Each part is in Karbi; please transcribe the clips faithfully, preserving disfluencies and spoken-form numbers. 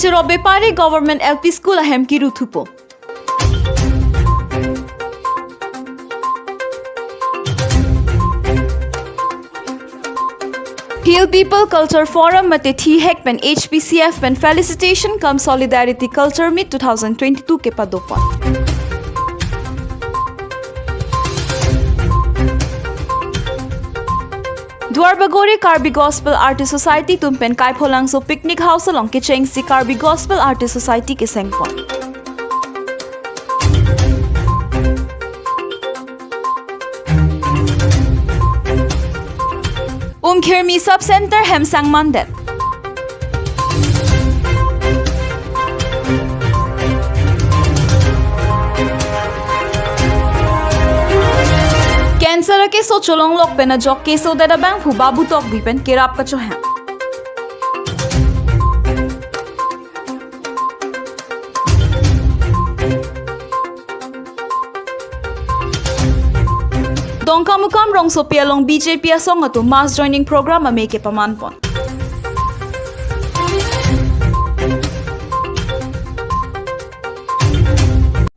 Cherop Bepari Government L P School ahem kiru thupo. Hill People Culture Forum mate thihek pen H P C F pen Felicitation cum Solidarity Culture Meet two thousand twenty-two kepadopon. Duarbagori Karbi Gospel Artist Society atum pen Kaipholangso Picnic House along kechengsi Karbi Gospel Artist Society kesengpon. Umkhirmi Sub Center hem sangmandet. Cancer akeso cholonglok pen ajok kesodet abangphu Babu Tokbi pen kerap kachohang. Dongkamukam rongsopi along B J P asong atum mass joining program amei kepamanpon.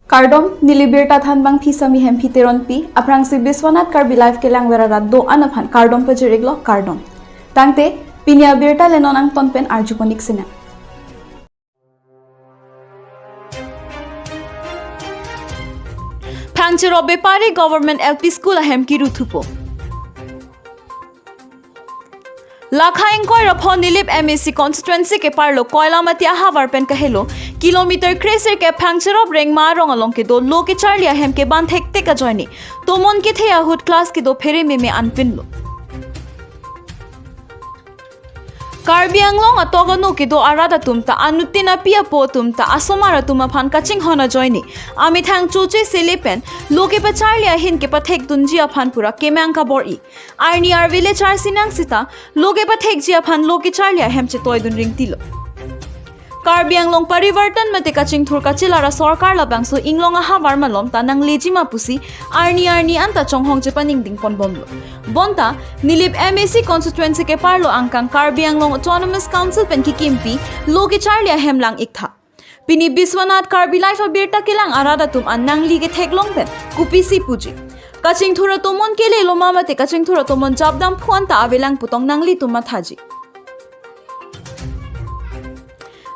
Kardom, neli birta thanbang Phisami Hemphi Teronpi, aphrangsi Biswanath Karbi Live kelangver arat do-an aphan kardom pajir-iklo, kardom. Tangte, pini abirta le non angton pen arjupon-ik sinang. Phangcherop Bepari Government L P School ahem kiru thupo. Lakha ingkoi ra pho Nilip M A C constituency keparlo Koilamati ahavar pen kahelo kilometer kresirkep Phangcherop Rengma arong along kedo lo kecharli ahem keban thektik ajoine tomon kethe ahut class kedo phere meme anpinlo. Karbi Anglong atok ano kedo arat atum ta anutin api apo atum ta asomar atum aphan kachinghon ajoine amethang choche sele pen lo kepacharli ahin kepathekdunji aphan pura kemang kabor-i. Arni arve le charsinang sita lo kepathekji aphan lo kecharli ahem chetoidun ringtilo. Karbi Anglong Parivartan mate kachingthur kachelar asorkar labangso inglong ahavar malom ta nangleji ma pusi arni arni anta chonghong chepaningdingponbomlo. Bonta Nilip M A C constituency keparlo angkang Karbi Anglong Autonomous Council pen kekimpi lo kecharli ahem lang-iktha. Pini Biswanath Karbi Live abirta kelang arat atum an nangli ketheklong pen kopisi puji? Kachingthur atomon kelelo ma mate kachingthur atomon japdam phu anta avelang pu tong nanglitum mathaji.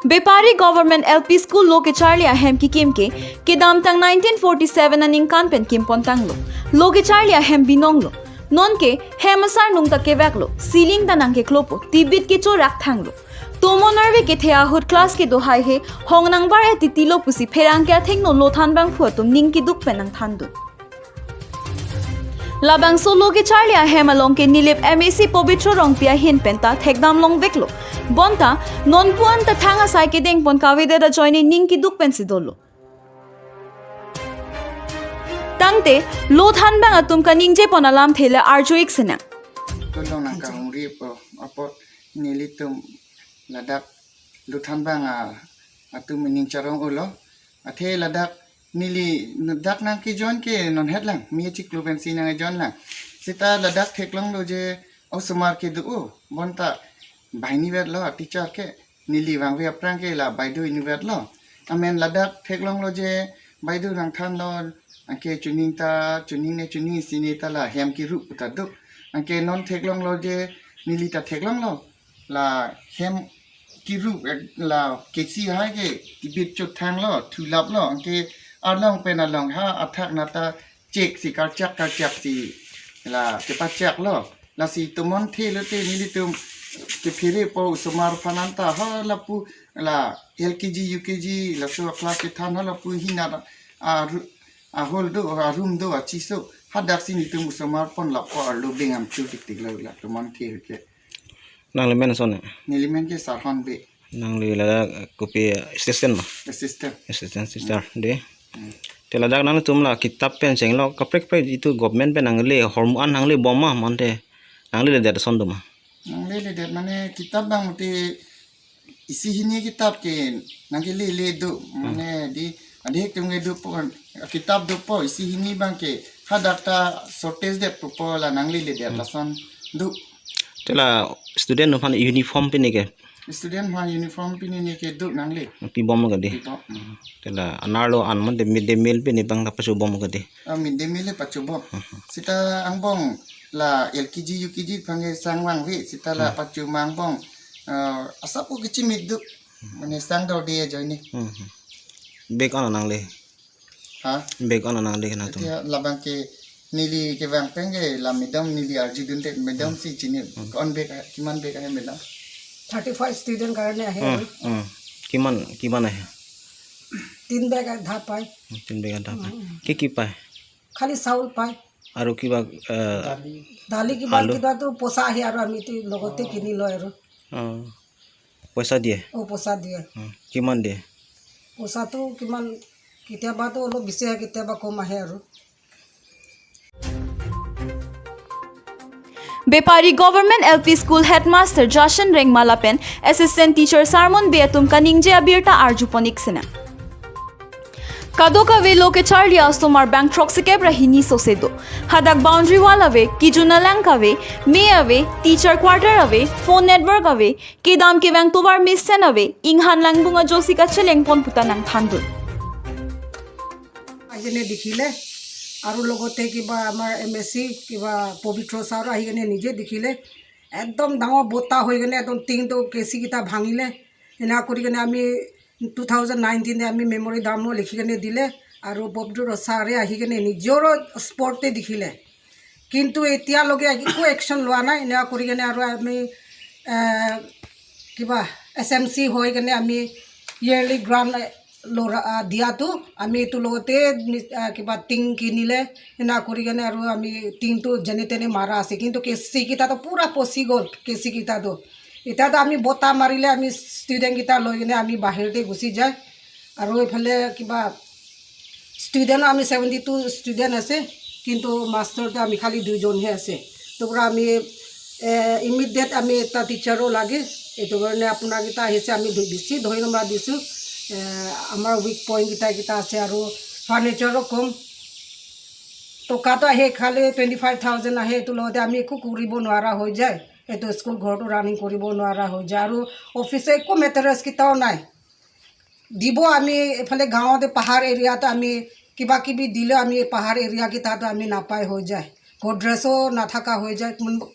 Bepari Government L P School lo kecharli ahem kekim ke kedamtang nineteen forty-seven aningkan pen kimpontanglo. Lo kecharli ahem binonglo. Nonke hem asarnung ta keveklo, ceiling ta nangkeklopo, tibit kechorak thanglo. Tomon arve kethe ahut class kedo haihe hong nangbar-et titilo pusi pherangke athengno lo thanbangphu atum ning keduk pen nangthandun. Labangso lo kecharli ahem along ke Nilip M A C Pobitro Rongpi ahin pen ta thekdam longveklo. Bonta nonpu anta thang asai kedengpon kavedet ajoine ning keduk pensi dolo. Tangte lo thanbang atum kaningjepon alamthe le arju-ik sinang. Tulong nangkahumri po apot nelitum ladak lo thanbang a atum ning charong-olo. Athe ladak neli ladak nangkejoin ke non hetlang, me chiklo pensi nangjoin lang. Sita ladak theklonglo je osomar kedo-o, bonta banghini vetlo teacher ke, neli vangve aphrang ke la baido hini vetlo. Amen ladak theklonglo je baido nangthanlo, anke chuning ta, chuning ne chuning isi ne ta la hem kiru puta duk. Anke non theklonglo je neli ta theklonglo. La hem kiru, eh, la kesi hai ke tibit chot thanglo, thulaplo, anke along pen along ha athak nata chek si karchak karchak si la kepachaklo. Lasi tomon the lote nelitum kephere po osomar aphan anta ha lapu la L K G, U K G, laso class kethan ha lapu hina a ru-, ahol do, arum do, achiso. Hadaksi nelitum osomar pon lapu arlo beng amchu tiktiklo la tomon the ke. Nangli men son-e? Neli men ke Sarhon Bey. Nangli la kopi assistant ma? Assistant. Assistant teacher de. Hmm. Te ladak nangtum la kitap pen chenglo kaprek kaprek itum government pen nangle hormu an nangle bom ma mante nangledet ason do ma? Nangledet mane kitap abang mate isi hini kitap ke nanglele do, hmm, mane di adhek tum ke dopo, kitap dopo isi hini abang ke hadak ta shortage det pupo la nangleledet, hmm, lason do. Te la student aphan uniform pini ke Student aphan uniform pinine ke do nangle. Pibom kadi. Pibom. Hmm. Tela anerlo an mate midday meal pine abang ta pachobom kadi. Ah, midday meal le pachobom. Hmm. Seta angbong la L K G, U K G aphan ke sangvangve, seta la Hmm. pacho ma angbong, ah, asap ko kachimit do. Mane sangdorde ajoine. Hmm. Bag on nangle. Ha? Bag on nangle kena tum. Tia labang ke neli kevang pen ke la madam neli arjudunde, madam si chini. Hmm. Ko-an bag, kiman bag ahe madam? Thirty five student karone ahe. Hmm, hmm. Kiman, kiman ahe? Tin bag adha pai. Hmm, tin bag adha pai. Hmm. Ki ki pai? Khali chaul pai. Aru kiba, eh, dali kiba alu? Kiba tu poisa ahe aru ami tu logote Oh. kini loi aru. Oh. Poisa diye? Oh, poisa diye. Hmm. Kiman diye? Poisa tu kiman, ketiaba tu olop bisi ahe, ketiaba kom ahe aru. Bepari Government L P School Headmaster Jashan Rengma lapen Assistant Teacher Sarmon Bey atum kaningje abirta arjupon-ik sinang. Kadokave lo kecharli asomar bang throksikep ra hini sose do. Hadak boundary wall ave, kejun alang kave, me ave, teacher quarter ave, phone network ave, kedam kevang tovar mesen ave, inghan langbung ajosi kachelengpon puta nangthandun. Ahikene dekhile, aru logote kiba amar M A C, kiba Pobitro sir ahikene nije dekhile, ekdom dangor bota hoikene ekdom tin tu kesi kita bhangile, ena kori kene ami two thousand nineteen te ami memorandum lo likhi kene dile, aru Pobitro sir ahikene nijoro spot te dekhile. Kintu etiya loge ekko action loa nai, ena kori kene aru ami, eh, kiba S M C hoi kene ami yearly grant, eh, lora, ah, diya tu, ami tu logote, ah, kiba tin kinile, ena kori kene aru ami tin tu jene tene mara ase. Kintu kesi kita tu pura posi gol, kesi kita tu. Etiya tu ami bota marile ami student kita loi kene ami bahir te gusi jai. Aru ephale kiba student ami seventy two student ase, kintu master tu ami khali duijon he ase. To pura ami, eh, immediate ami ekta teacher o lage. Etu karone apuna kita ahise ami dui bisi dhoi nomor disu. Eh, amar weak point kita kita ase aru furniture o kom. Toka to ahe khali twenty five thousand ahe, etu logote ami ekko koribo nwara hoi jai. Etu school ghor tu running koribo nwara hoi jai. Aru office e ekko materials kitao nai. Dibo ami ephale gaon te pahar area te ami kiba kibi dile ami pahar area kita tu ami napai hoi jai. Godrej o nathaka hoi jai. Mun-,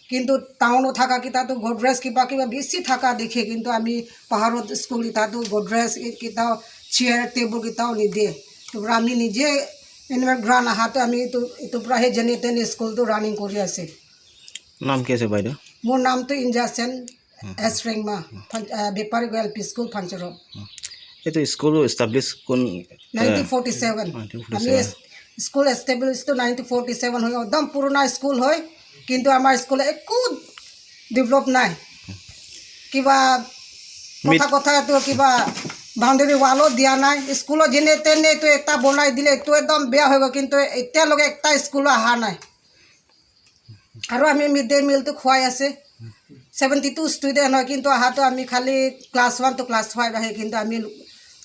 kintu town o thaka kita tu Godrej kiba kiba bisi thaka dekhe, kintu ami paharot school kita tu Godrej i-, kita chair table kita nide. To pura ami nije annual grant ahat tu ami etu, etu pura he jene tene school tu running kori ase. নাম কি আছে বাইদেউ? মোৰ নামটো ইঞ্জা সেন, হুম। এছ ৰেংমা, হুম। ফান-, আহ, বেপাৰী L P school ফাংচৰক। হুম। এইটো স্কুল এষ্টাব্লিছ কোন, আহ, nineteen forty seven. Nineteen forty seven. আমি এছ-, স্কুল এষ্টাব্লিছটো নাইনটিন ফৰ্টি ছেভেন হয়, একদম পুৰণা স্কুল হয়, কিন্তু আমাৰ স্কুল একো ডেভেলপ নাই। কিবা মিত- কথা কথাটো কিবা বাউণ্ডেৰী ৱালো দিয়া নাই, স্কুলত যেনে তেনে এইটো এটা বনাই দিলে, এইটো একদম বেয়া হৈ গ'ল, কিন্তু এতিয়ালৈকে এটা স্কুলো অহা নাই। আৰু আমি মিড ডে মিলটো খুৱাই আছে। ছেভেণ্টি টু ষ্টুডেণ্ট হয়, কিন্তু অহাটো আমি খালি class one two class five আহে, কিন্তু আমি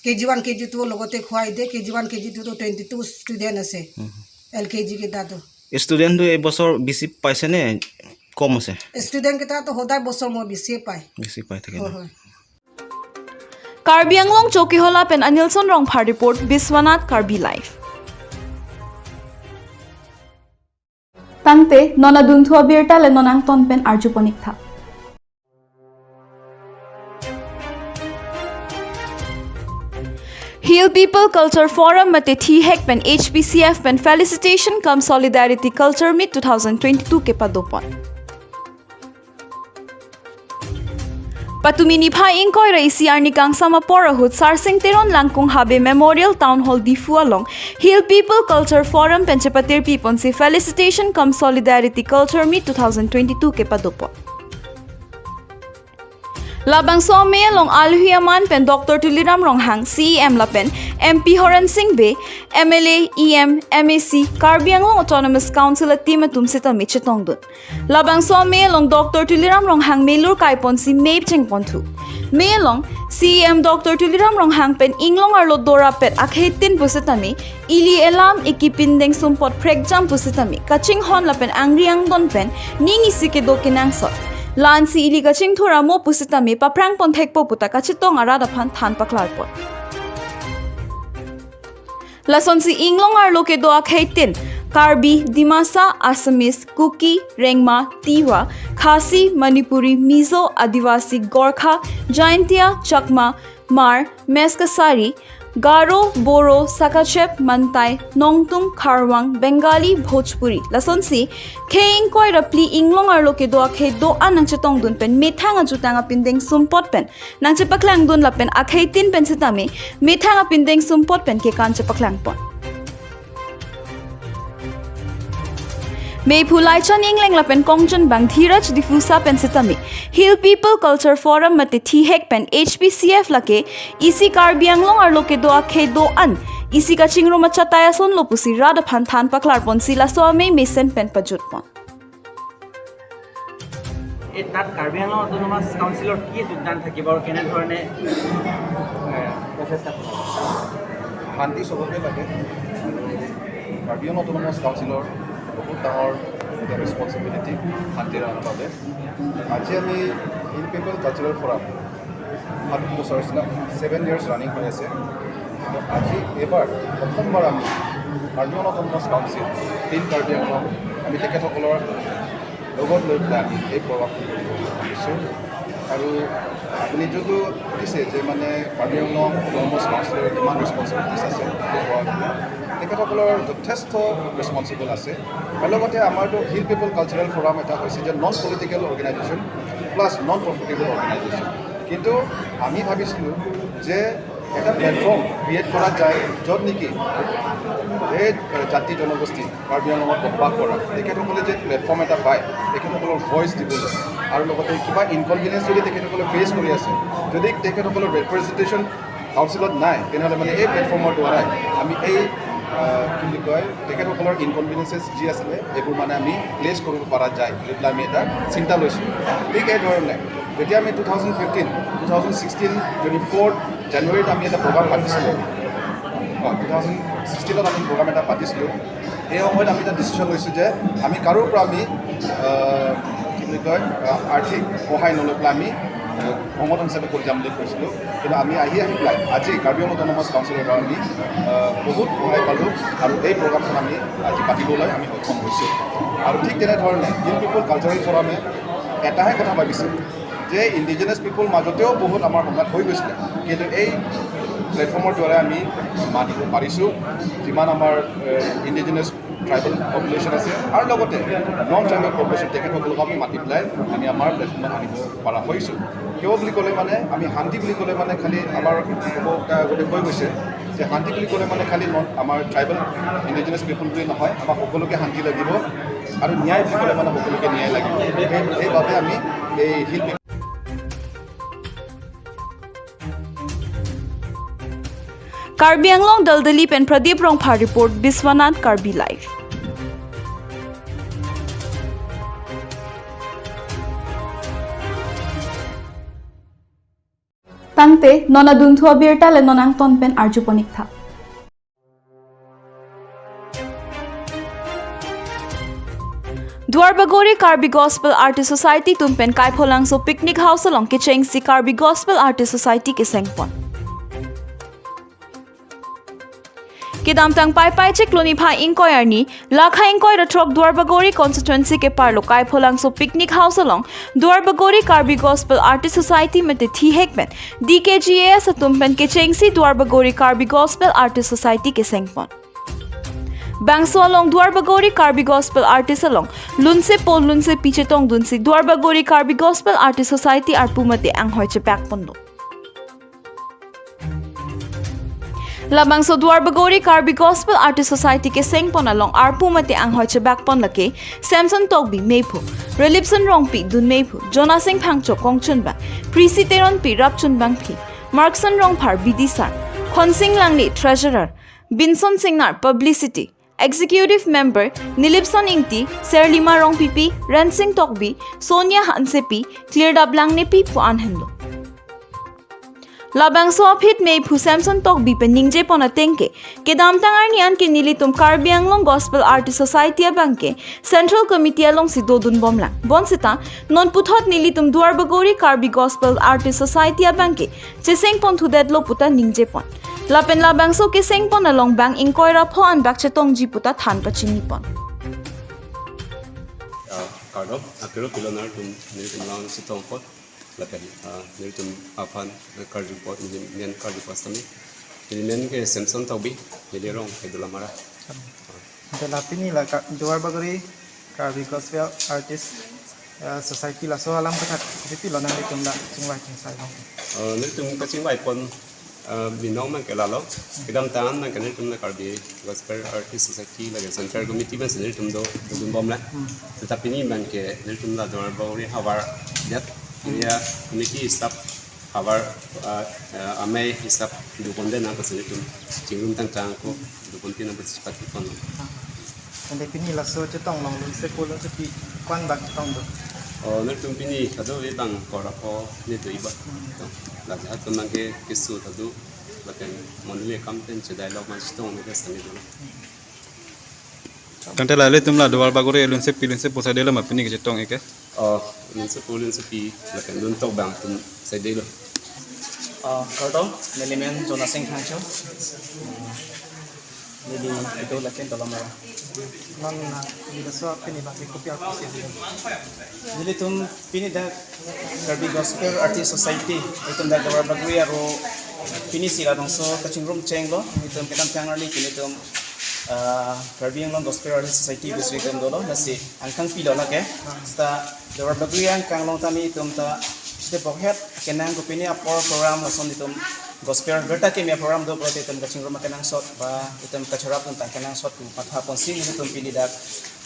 কে G one, K G two লগতে খুৱাই দিয়ে। K G one, K G two two twenty two student আছে, হুম। এল কে জি কেইটাতো। ষ্টুডেণ্টটো এইবছৰ বেছি পাইছেনে কম আছে? ষ্টুডেণ্ট কেইটাতো সদায় বছৰ মই বেছিয়ে পায়। বেছি পাই থাকে ন? হয়, হয়। Karbi Anglong Chokihola pen Anilson Rongphar report, Biswanath Karbi Live. Tangte, non adunthu abirta le non angton pen arjupon-ik tha. Hill People Culture Forum mate thihek pen H P C F pen Felicitation cum Solidarity Culture Meet two thousand twenty-two kepadopon. Patumi niphai ingkoi ra isi arni kangsam apor ahut Sarsing Teron Langkung Habe Memorial Town Hall Diphu along Hill People Culture Forum pen chepatirpiponsi Felicitation cum Solidarity Culture Meet two thousand twenty-two kepadopon. Labangso amei along alohi aman pen Doctor Tuliram Ronghang, C E M lapen M P Horen Sing Bey, M L A, E M, M A C, Karbi Anglong Autonomous Council a-team atum sitame chetongdun. Labangso amei along Doctor Tuliram Ronghang melur kaiponsi mei chengponthu. Mei along C E M Doctor Tuliram Ronghang pen inglong arlo dorapet akheitin pusitame, ili elam iki pindeng sumpot phrekjam pusitame kachinghon lapen angri angdon pen ning isi kedo kenangsot. La-ansi ili kachingthur amo pusitame paphrang pon thekpo puta kachetong arat aphan than paklar pon. Lasonsi inglong arlo kedo akhei tin, Karbi, Dimasa, Assamese, Kuki, Rengma, Tiwa, Khasi, Manipuri, Mizo, Adivasi, Gorkha, Jaintia, Chakma, Hmar, Mesh Kasari, Garo, Boro, Sakachep, Mantai, Nongtung, Kharwang, Bengali, Bhojpuri. Lasonsi khei ingkoi ra phli inglong arlo kedo akhei do-an nangchetongdun pen methang ajutang apindeng sumpot pen nangchepaklangdun lapen akhei tin pen sitame methang apindeng sumpot pen kekan chepaklang pon. Meiphu Laichan Engleng lapen kongchunbang Dhiraj D'Souza pen sitame Hill People Culture Forum mate thihek pen H P C F lake isi Karbi Anglong arlo kedo akhei do-an isi kachingrum achatai asonlo pusi rat aphan than paklar ponsi laso amei mesen pen pajut pon. এই তাত কাৰ্বি আংলং অট'নমাছ কাউন্সিলৰ কি যোগদান থাকিব আৰু কেনেধৰণে, এ, প্ৰচেষ্টা চলাব? শান্তি চবকে লাগে। কাৰ্বি আংলং অট'নমাছ কাউন্সিলৰ বহুত ডাঙৰ এটা ৰেছপনচিবিলিটি শান্তি ৰক্ষাৰ বাবে। আজি আমি হিল পিপল কালচাৰেল ফৰাম সাত বছৰ হৈছে ন, ছেভেন ইয়াৰ্ছ ৰানিং হৈ আছে। তো আজি এইবাৰ প্ৰথমবাৰ আমি Karbi Anglong autonomous council, team Karbi Anglong, আমি তেখেতসকলৰ লগত লৈ পেলাই আমি এই প্ৰগ্ৰামটো কৰিব বুলি ভাবিছোঁ। আৰু আপুনি যিটো সুধিছে যে মানে কাৰ্বি আংলং অট'নমাছ কাউন্সিলৰ কিমান ৰেছপনচিবিলিটিছ আছে, তেখেতসকলৰ যথেষ্ট ৰেছপনচিবল আছে। আৰু লগতে আমাৰতো হিল পিপল কালচাৰেল ফৰাম এটা হৈছে যে নন পলিটিকেল অৰ্গেনাইজেশ্যন প্লাছ নন প্ৰফিটেবল অৰ্গেনাইজেশ্যন। কিন্তু আমি ভাবিছিলোঁ যে এটা প্লেটফৰ্ম ক্ৰিয়েট কৰা যায়, য'ত নেকি এই জাতি জনগোষ্ঠী কাৰ্বি আংলঙত বসবাস কৰা তেখেতসকলে যে প্লেটফৰ্ম এটা পায়, তেখেতসকলৰ ভইচ দিবলৈ আৰু লগতে কিবা ইনকনভিনিয়েঞ্চ যদি তেখেতসকলে ফেচ কৰি আছে, যদি তেখেতসকলৰ ৰেপ্ৰেজেণ্টেশ্যন কাউন্সিলত নাই, তেনেহ'লে মানে এই প্লেটফৰ্মৰ দ্বাৰাই আমি এই, আহ, কি বুলি কয়, তেখেতসকলৰ ইনকনভিনিয়েঞ্চেছ যি আছিলে, এইবোৰ মানে আমি প্লেচ কৰিব পৰা যায় বুলি পেলাই আমি এটা চিন্তা লৈছোঁ। ঠিক এই ধৰণে যেতিয়া আমি two thousand fifteen, two thousand sixteen, twenty four জানুৱাৰীত আমি এটা প্ৰগ্ৰাম পাতিছিলোঁ, টু থাউজেণ্ড ছিক্সটিনত আমি প্ৰগ্ৰাম এটা পাতিছিলোঁ, সেই সময়ত আমি এটা ডিচিশ্যন লৈছোঁ যে আমি কাৰোৰ পৰা আমি, আহ, কি বুলি কয়, আহ, আৰ্থিক সহায় নলৈ পেলাই আমি, আহ, সংগঠন হিচাপে কৰি যাম বুলি কৈছিলোঁ। কিন্তু আমি আহি আহি পেলাই আজি কাৰ্বি আংলং অট'নমাছ কাউন্সিলৰ পৰা আমি, আহ, বহুত সহায় পালোঁ আৰু এই প্ৰগ্ৰামখন আমি আজি পাতিবলৈ আমি সক্ষম হৈছোঁ। আৰু ঠিক তেনেধৰণে হিল পিপল কালচাৰেল ফৰামে এটাহে কথা ভাবিছে যে ইণ্ডিজিনাছ পিপল মাজতেও বহুত আমাৰ সংঘাত হৈ গৈছিলে, কিন্তু এই প্লেটফৰ্মৰ দ্বাৰা আমি মাতিব পাৰিছোঁ যিমান আমাৰ, এ, ইণ্ডিজিনাছ ট্ৰাইবেল পপুলেশ্যন আছে আৰু লগতে নন ট্ৰাইবেল পপুলেশ্যন তেখেতসকলক আমি মাতি পেলাই আমি আমাৰ প্লেটফৰ্মত আনিব পৰা হৈছোঁ। কিয় বুলি ক'লে মানে আমি শান্তি বুলি ক'লে মানে খালি আমাৰ ক'ব, আগতে কৈ গৈছে যে শান্তি বুলি ক'লে মানে খালি নন, আমাৰ ট্ৰাইবেল ইণ্ডিজিনাছ পিপল বুলি নহয়, আমাক সকলোকে শান্তি লাগিব আৰু ন্যায় বুলি ক'লে মানে সকলোকে ন্যায় লাগিব। সেই, সেইবাবে আমি এই hill Karbi Anglong Daldali pen Pradip Rongphar report, Biswanath Karbi Live. Tangte, non adunthu abirta le non angton pen arjupon-ik tha. Duarbagori Karbi Gospel Artist Society atum pen Kaipholangso Picnic House along kechengsi Karbi Gospel Artist Society kesengpon. Kedamtang Paipai chiklo niphai ingkoi arni, lakha ingkoi ra throk Duarbagori constituency keparlo Kaipholangso Picnic House along Duarbagori Karbi Gospel Artist Society mate thihek pen D K G A S atum pen kechengsi Duarbagori Karbi Gospel Artist Society kesengpon. Bangso along Duarbagori Karbi Gospel Artist along lunsepo lunsepi chetongdunsi Duarbagori Karbi Gospel Artist Society arpu mate anghoi chepakponlo. Labangso Duarbagori Karbi Gospel Artist Society kesengpon along arpu mate anghoi chebakpon lake Samson Tokbi meiphu, Relipson Rongpi dun meiphu, Jonasing Phangcho kongchunbang, Prisi Teronpi rapchunbangpi, Markson Rongphar bidisar, Khonsing Langle treasurer, Binson Singnar publicity, Executive Member Nilipson Ingti, Serlima Rongpipi, Rensing Tokbi, Sonia Hansepi, Klirdap Langnepi pu-an henlo. Labangso aphi meiphu Samson Tokbi pen ningjepon ateng ke, kedamtang arni an ke nelitum Karbi Anglong Gospel Artist Society abang ke Central Committee alongsi dodunbomlang. Bonsita non puthot nelitum Duarbagori Karbi Gospel Artist Society abang ke chesengpon thudetlo puta ningjepon. Lapen labangso kesengpon along bang ingkoi ra pho an bak chetongji puta than pachinipon. Ah, kardom, akero pilo nangtum nelitum lang chetongpon. Lapen, ah, nelitum aphan, eh, karjupon, neli men karjupo sitame. Neli men ke Samson Tokbi, neli rong ke Dolamara. Ante la pini la ka, Duarbagori Karbi Gospel Artist, eh, Society laso alam kathak kopilo nanglitum la chingvai chingsai long. Eh, nelitum kachingvaipon, eh, binong abang ke lalo. Kedamtang abang ke nelitum la Karbi Gospel Artist Society lake Central Committee abangsi nelitum do, dodunbomlang. Tetapi pini abang ke nelitum la Duarbagori havar det, area committee staff havar, ah, ah, amei staff dopondet nang pusi nelitum chingrum tangtang ako dopondet nang pusi patipon. Ante pini laso chetong long lunsepo lunsepi ko-an bak chetong do? Oh, nelitum pini kadokave abang ingkoi ra pho ne do iba. La jahak temang ke keso ta do, lapen mondoli akam pen chedai lok ma chetong ne ke sami do. Tangte la ilitum la Duarbagori lunsepi lunsepo saidelo ma pini kechetong-ik ke? Oh, lunsepo lunsepi lapen luntok abang atum saidelo. Ah, kardom, neli men Jonasing Thangcho. Neli kedo lapen Dolamara. Non na, neli laso pini abang ke kopi arpu si. Nelitum pini dak Karbi Gospel Artist Society, itum dak Duarbagori aro pini si labangso kachingrum chenglo, itum kedamtang arni ke nelitum, ah, Karbi Anglong Gospel Artist Society bisri itum dolo, lasi angkang pilo lake. Seta Duarbagori angkang along tame itum ta site bokhet kenang kopine apor program lason itum gospel gerta keme program do pulote itum kachingrum akenangsot ba itum kacharap atum ta kenangsot pu pathaponsi itum pini dak,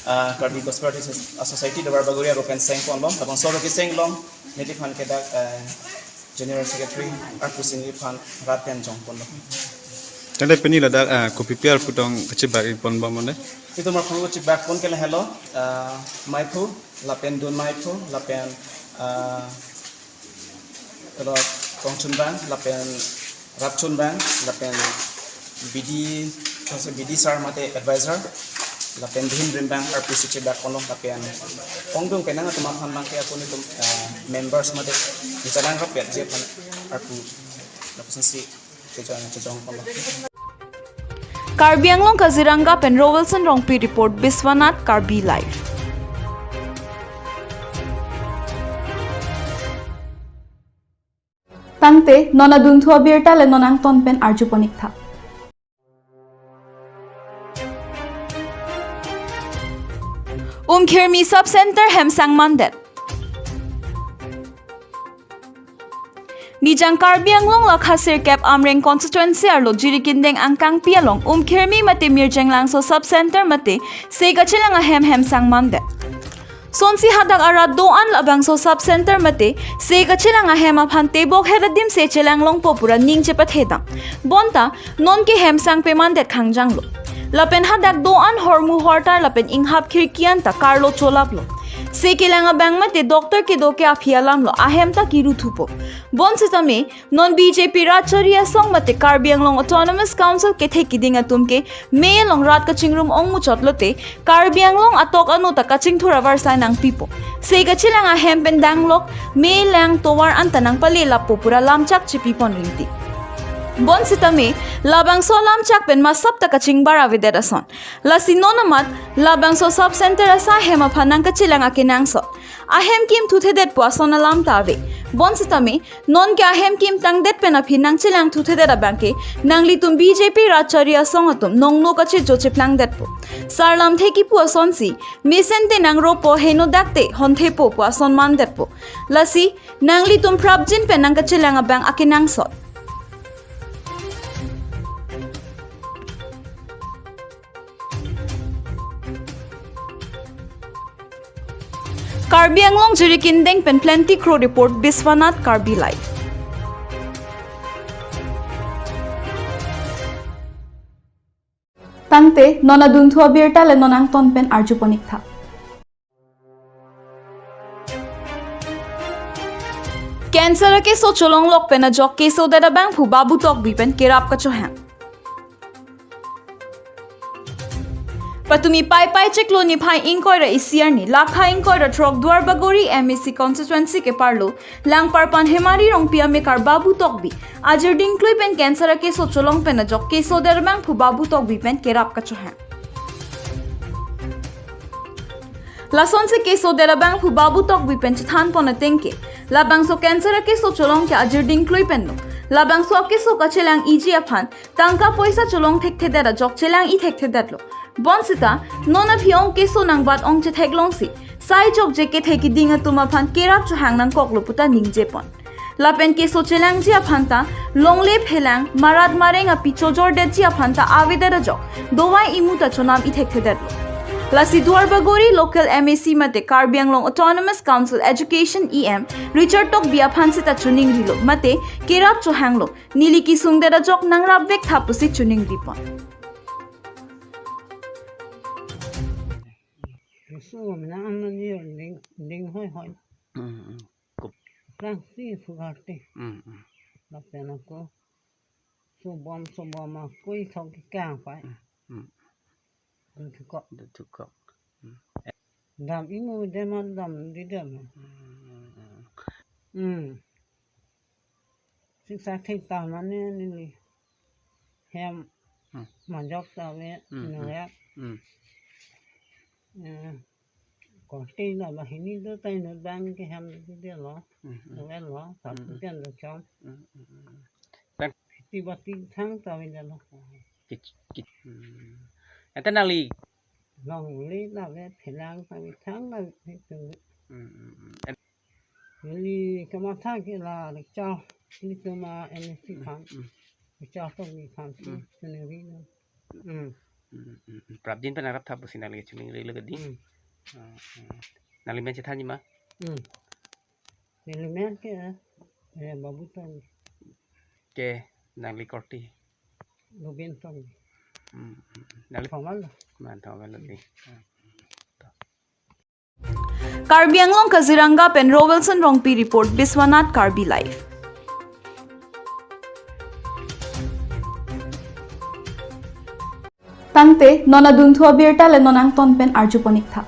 ah, Karbi Gospel Artist Society Duarbagori aro pen sengponlo, labangso aro keseng along neliphan ke dak, ah, General Secretary arpu si neliphan rat pen jongponlo. Tangte pini ladak, ah, kopipi arpu tong kachebak-ikponbom mane? Itum arpu chebakpon ke lahelo, ah, maiphu, lapen dun maiphu, lapen, ah, kalo kongchunbang, lapen rapchunbang, lapen B D, kose B D sir mate advisor, lapen dihin rimbang arpu si chebakponlo, lapen pongdung penang atum aphan abang ke ako nelitum, ah, members mate kejalang rapet ji aphan arpu lapuson si kejong kejongponlo. Karbi Anglong Kaziranga pen Rowelson Rongpi report, Biswanath Karbi Live. Tangte non adunthu abirta le non angton pen arjupon-ik tha. Umkhirmi Sub Center hem sangmandet. Nijang Karbi Anglong lakha sirkep Amreng constituency arlo Jirikindeng angkangpi along Umkhirmi mate Mirjenglangso Sub Center mate sei kachelang ahem hem sangmandet. Sonsi hadak arat do-an labangso Sub Center mate sei kachelang ahem aphan tebok het adim sei chelang longpo pura ning chepathedam. Bonta non ke hem sangpemandet khangjanglo. Lapen hadak do-an hormu hortar lapen inghap khirki anta karlo cholaplo. Sei kelang abang mate doctor kedo ke aphi alamlo, ahem ta kiru thupo. Bonsitame non B J P Ratchari Asong mate Karbi Anglong Autonomous Council kethe kiding atum ke mei along rat kachingrum ongmuchot lote Karbi Anglong atok ano ta kachingthur avarsai nangpipo. Sei kachelang ahem pen danglok, mei lang tovar anta nangpale lapo pura lamchak chepipon rinti. Bonsitame labangso lamchak pen masap ta kachingbar avedet ason. Lasi non amat labangso Sub Center asai ahem aphan nangkachelang akenangsot. Ahem kimthuthedetpo ason alam ta ave. Bonsitame non ke ahem kimtangdet pen aphi nangchelang thuthedet abang ke nanglitum B J P Ratchari Asong atum nongno kachejo cheplangdetpo. Sar lamthe kipu asonsi, mesen te nangropo heno dak te honthepo pu ason mandetpo. Lasi nanglitum prapjin pen nangkachelang abang akenangsot. Karbi Anglong Jirikindeng pen Plenty Kro report, Biswanath Karbi Live. Tangte non adunthu abirta le non angton pen arjupon-ik tha. Cancer akeso cholonglok pen ajok kesodet abangphu Babu Tokbi pen kerap kachohang. Patumi Paipai chiklo niphai ingkoi ra isi arni, lakha ingkoi ra throk Duarbagori M A C constituency keparlo, Langparpan Hemari Rongpi amekar Babu Tokbi ajir dingklui pen cancer akeso cholong pen ajok kesodet abangphu Babu Tokbi pen kerap kachohang. Lasonsi kesodet abangphu Babu Tokbi pen chethanpon atengke, labangso cancer akeso cholong ke ajir dingklui penlo. Labangso akeso kachelang-iji aphan tangka poisa cholong thekthedet ajok chelang-i thekthedetlo. Bonsita non aphi ong keso nangbat ong chetheklongsi, sai chokche kethe kiding atum aphan kerap chohang nangkoklo puta ningjepon. Lapen keso chelangji aphan ta longle phelang, marat mareng api chojordetji aphan ta avedet ajok dovai imu ta chonam-i thekthedetlo. Lasi Duarbagori local M A C mate Karbi Anglong Autonomous Council Education E M Richard Tokbi aphan sita choningrilo mate kerap chohanglo, neli kesungdet ajok nangrapvek tha pusi choningripon. Keso mena amani ding, ding hoi hoi. Mm, mm. Kup. Lang si sugar te. Mm, mm. Lapen ako. Subom, subom akui thok kikang pai. Mm, mm. Duthukok. Duthukok. Mm. Dam imu deman dam di dam. Mm, mm, mm. Mm. Siksa thik ta mane neli hem. Hmm. Majok ta ave, hmm, hmm, nurek. Hmm. Eh, koti na bahini do tai nu bang ke hem di de lo. Hmm, hmm. Nurek lo, hmm, hmm, satu pen lo chom. Hmm, hmm, hmm. Bang. Ti bati thang ta ave de lo. Kich, kich. Hmm. Ente nangli. Longle ta ave, phelang ta ave, thang ta ave, itu. Hmm, hmm, hmm. Neli kamatha ke la lecture, neli cuma M S C, hmm, aphan. Hmm. Lecture to ni aphan, hmm, sendiri. Hmm. Hmm, hmm, hmm. Prapjin pen arap tha pusi nangli chiningri lagi di. Hmm. Hmm, hmm. Nangli men chethanji ma? Hmm. Neli men ke, eh, Babu Tokbi. Ke nangli korte? Lubin Tokbi. Hmm, hmm, hmm. Nangli Thomal. Man Thomal lagi. Hmm. Karbi Anglong Kaziranga pen Rovelson Rongpi report, Biswanath Karbi Live. Tangte, non adunthu abirta le non angton pen arjuponik tha.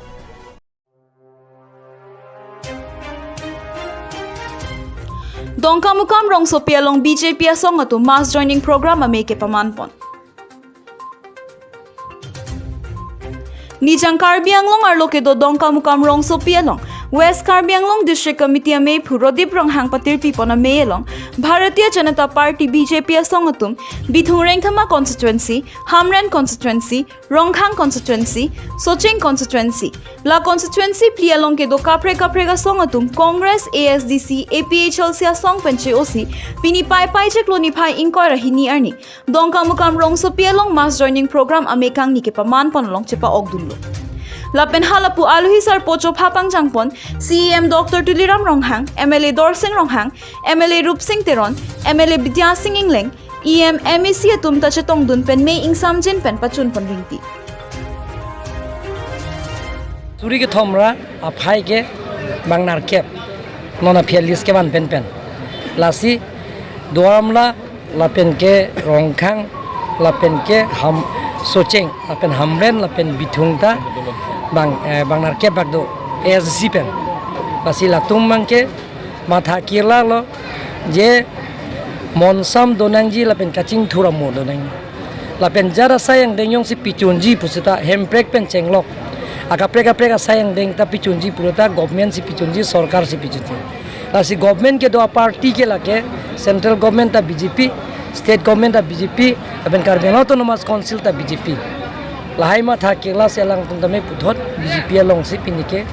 Dongkamukam rongsopi along B J P asong atum mass joining program amei kepamanpon. Nijang Karbi Anglong arlo kedo Dongkamukam rongsopi along West Karbi Anglong District Committee ameiphu Rodip Ronghang patirpipon amei along Bharatiya Janata Party B J P asong atum Bithung Rengthama constituency, Hamren constituency, Rongkhang constituency, Socheng constituency, la constituency phli along kedo kaprek kaprek asong atum Congress, A S D C, A P H L C asong pen che-osi pini Paipai chiklo niphai ingkoi ra hini arni Dongkamukam rongsopi along mass joining program amei kangni kepamanpon along chepa-okdunlo. Lapen halapu aluhi sarpo chopha pangjangpon C E M Doctor Tuliram Ronghang, M L A Dorsing Ronghang, M L A Rupsing Teron, M L A Bidya Sing Engleng, E M, M A C atum ta chetongdun pen mei ingsamjin pen pachunpon rinti. Suri kethom ra aphai ke bang nerkep. Non aphi a-list kevan pen pen. Lasi Duar Amla lapen ke Rongkhang lapen ke Ham, Socheng lapen Hamren lapen Bithung ta bang, eh, bang nerkep bak do A S D C pen. Lasi latum bang ke matha kirla lo je monsam donangji lapen kachingthur amo donangji. Lapen jara asai angdeng jongsi pichunji pusita Hemprek pen chenglok, akaprek kaprek asai angdeng ta pichunji pulo ta government si pichunji, sorkar si pichunji. Lasi government kedo a-party ke lake central government ta B J P, state government ta B J P, lapen Karbi Anglong Autonomous Council ta B J P. Lahai matha kirla si alangtum tame puthot B J P alongsi pini ke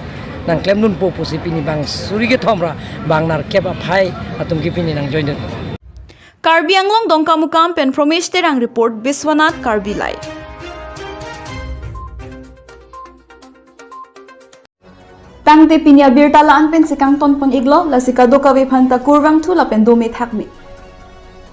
nangklemdunpo pusi pini bang suri kethom ra bang nerkep aphai atum ke pini nangjoindun. Karbi Anglong Dongkamukam pen Promesh Terang report, Biswanath Karbi Live. Tangte pini abirta la-an pensi kangtonpon-iklo, lasi kadokave aphanta kurvangthu lapen dome thakme.